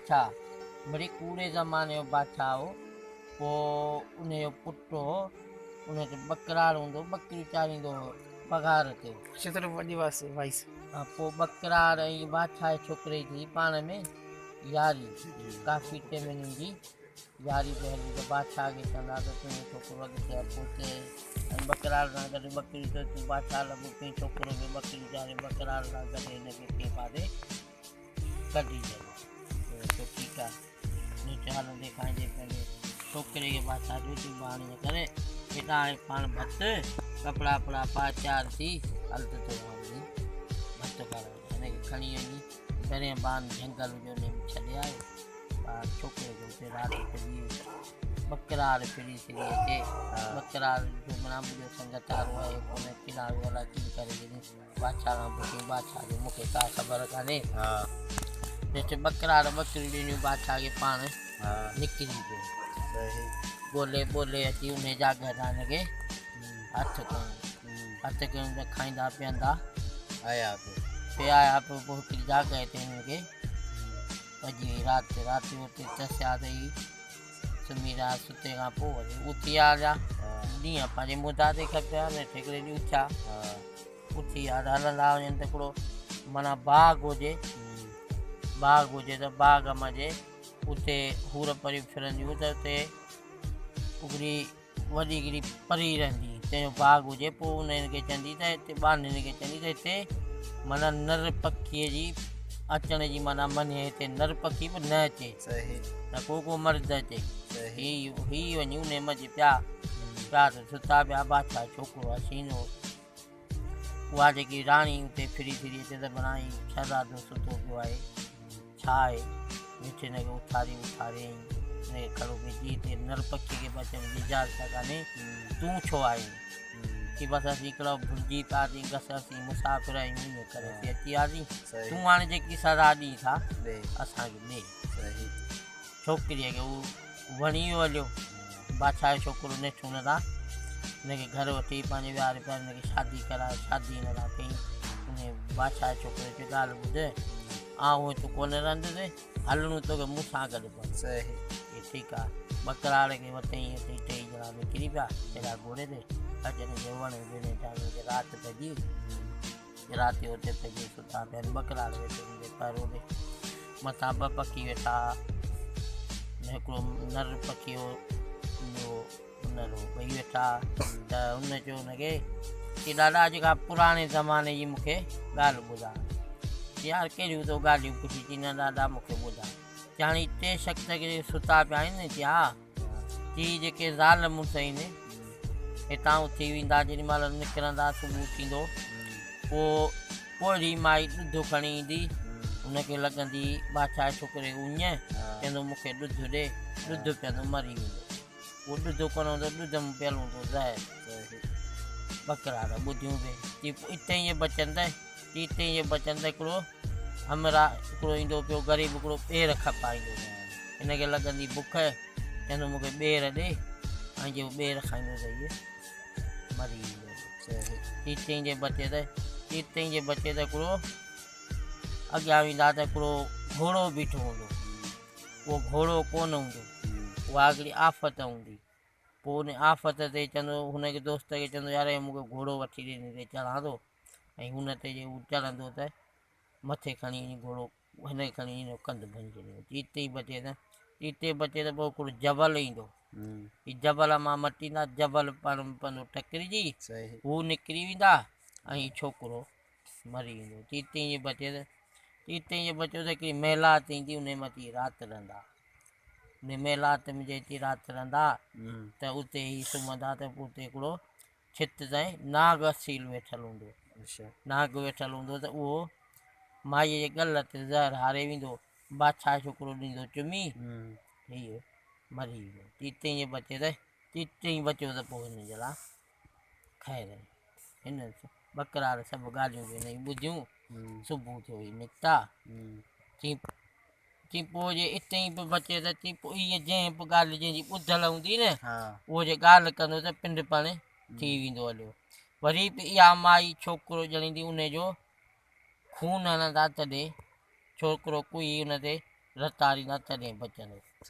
بادشاهه مڙئي ڪوڙي زماني جو بادشاهه هو. پوء ان جو پٽ هو، ان وٽ ٻڪرار هوندو هو، ٻڪريون چاريندو هو پگهار تي. اڇا ٿورو وڏي وائس. پوء ٻڪرار ۽ بادشاهه جي ڇوڪري جي پاڻ ۾ ياري، ڪافي ٽيم هنن جي ياري پئي هلي ته بادشاهه کي چوندا ته تنهنجو ڇوڪرو اڳتي آهي پوئتي آهي ۽ ٻڪرار سان گڏ ٻڪريون ته تون بادشاهه لڳو پئين ڇوڪرو به ٻڪريون چاري ٻڪرار سان گڏ هن کي ڪنهن پاسي ڪڍي ڇڏيو. چيو ٺيڪ آهي. نيٺ هلندي کائيندي پنهنجي ڇوڪري کي بادشاهه چيو تون به هاڻي ائين ڪري هيڏانهن آهي پاڻ ڀت ڪپڙا وپڙا پائي تيار ٿي هل ته تو وڃي ڀت کارائي هن کي کڻي وڃي پهرين بان جهنگل هجي ان ۾ ڇڏي آيو. پاڻ ڇوڪري کي اتي رات پئجي وئي. ٻڪرار ڦري سري اچي ٻڪرار ڏٺو معنيٰ منهنجو سنگتار آهي ڪونهي ڪيڏانهن ويو الائي ڪيئن ڪري ڇڏيائين. بادشاهه کان پڇيائين بادشاهه چيو مون کي ڪا خبر ڪانهي. نيٺ ٻڪرار ٻڪريون ڏنيون بادشاهه کي پاڻ نڪري پيو. ڳولي ٻولي اچي انهي جاڳهه تان هن کي هٿ ڪيائون. هٿ ڪيائون ته کائيندا پيئندا آيا پوء. پي آيا پوء پوء هڪڙي جاڳهه تي هنن کي پئجي وئي رات. رات جو اتي ترسيا ته هي سمهي رهيا. ستي کان پوء وري اٿي آيا. ڏينهن پنهنجي مدعا تي کپيا. نيٺ هڪڙي ڏينهن اٿيا. اٿي آيا ته هلندا وڃن ته هڪڙو معنيٰ باغ هجي. باغ هجي ته باغ منجهه اتي حور پريون ڦرنديون ته اتي هڪڙي وڏي هڪڙي پري رهندي هئي، تنهن جو باغ هجي، پوء انهن کي چوندي ته هتي ٻانهن کي چوندي ته هتي معنيٰ نر پکيء جي اچڻ جي معنيٰ منهي هتي نر پکي به نه اچي، نه ڪو ڪو مرد اچي. هي هي وڃي انهي منجهه پيا پيا ته ستا پيا. بادشاهه ڇوڪرو حسين هو. اها جيڪي راڻي اتي ڦري ڦري اچي ته ڀلا هي شهزادو ستو پيو آهي ڇا آهي؟ نيٺ هن کي اٿاري اٿاري ۽ هن کي کڙو ڪيائين، چي هتي نر پکيء کي به اچڻ جي اجازت ڪانهي، تون ڇو آيو؟ چي بس اسين هڪڙا ڀلجي پياسين، گس اسين مسافر آهيون، ان ڪري اسين اچي وياسين، تون هاڻي جيڪي سزا ڏين ٿا اسان کي ڏي. ڇوڪريء کي اهو وڻي ويو هليو. بادشاهه جو ڇوڪرو نيٺ هن تان هن کي گهر وٺي پنهنجي ويهاري پياري هن کي شادي ڪرائي شادي هن سان ڪئي. انهيء بادشاهه جي ڇوڪري چيو ڳالهه ٻڌ، آئون هت ڪونه رهندس، هلڻو توکي مون سان گڏ پوندو. چي ٺيڪ آ. ٻڪراڙ کي وتئين اتي ٽيئي ڄڻا نڪري پيا چڙهيا گهوڙي تي. اچن جي وڻ ٻنهي ٽاڻي کي رات پئجي وئي. رات جو اتي پئجي ستا پيا آهن. ٻڪراڙ ويٺو هن جي پهرو تي. مٿان ٻه پکي ويٺا ها. هڪڙو نر پکي هو ٻيو نر هو. ٻئي ويٺا ها ته هن چيو هن کي چي ڏاڏا اڄ کان پراڻي زماني جي مون کي ڳالهه ٻڌاء. چي يار ڪهڙيون تو ڳالهيون پڇي. چي نه ڏاڏا مون کي ٻڌاء. چي هاڻي ٽي شخص جيڪي ستا پيا آهن. چي ها. چي جيڪي زال مڙس آهن هتان اٿي ويندا جيڏي مهل نڪرندا صبح ٿيندو پوء پوڙهي مائي ڏڌ کڻي ايندي ان کي لڳندي بادشاهه جي ڇوڪري کي اڃ چوندو مون کي ڏڌ ڏي ڏڌ پيئندو مري ويندو اهو ڏڌ ڪونه هوندو ڏڌ ۾ پيل هوندو زهر ٻڪرا ته ٻڌيون به چي پوء اتي ائين بچن ته چي اتي ائين بچن ته هڪڙو همراهه هڪڙو ايندو پيو غريب هڪڙو ٻير کپائيندو هن کي لڳندي بک چوندو مون کي ٻير ڏي ۽ جي هو ٻير کائيندو ته هيء مري ويندو. چيچين جي بچي ته چيچين جي بچي ته هڪڙو اڳيان ويندا ته هڪڙو گهوڙو بيٺو هوندو اهو گهوڙو ڪونه هوندو اها هڪڙي آفت هوندي پوء ان آفت تي چوندو هن کي دوست کي چوندو يار مون کي گهوڙو وٺي ڏي هن تي چڙهان ٿو ۽ هن تي جي هو چڙهندو ته مٿي کڻي وڃي گهوڙو هن کي کڻي وڃي ڪنڌ ڀڃي ڇڏيندو. چيتي بچي ته چيتي بچي ته پوء هڪڙو جبل ايندو. هي جبل مان مٽيندا جبل پاڻ ۾ پوندو ٽڪرجي هو نڪري ويندا ۽ هي ڇوڪرو مري ويندو. چيتي جي بچي ته چيتي جي بچيو ته هڪڙي محلات ايندي انهي ۾ اچي رات رهندا. انهي محلات ۾ جي اچي رات رهندا ته اتي هي سمهندا ته پوء اتي هڪڙو ڇت تائين ناگ اصيل ويٺل هوندو. ناگ ويٺل هوندو ته اهو مائيء جي ڳل تي زهر هاري ويندو. بادشاهه ڇوڪرو ڏيندو چمي، هيء مري ويندو. چيتين جي بچي ته چيتين بچيو ته پوء هن جي لاء خير. هن ٻڪرار سڀ ڳالهيون به هن جون ٻڌيون. صبح ٿيو هي نڪتا. چي چي پوء جي اتي به بچي ته چي پوء هيء جنهن به ڳالهه جنهن جي ٻڌل هوندي نه اهو جي ڳالهه ڪندو ته پنڊ پڻ ٿي ويندو هليو. وري به اها مائي ڇوڪرو ڄڻيندي ان جو خون هڻندا تڏهن ڇوڪرو ڪوهي ان تي رتاريندا تڏهن بچندو.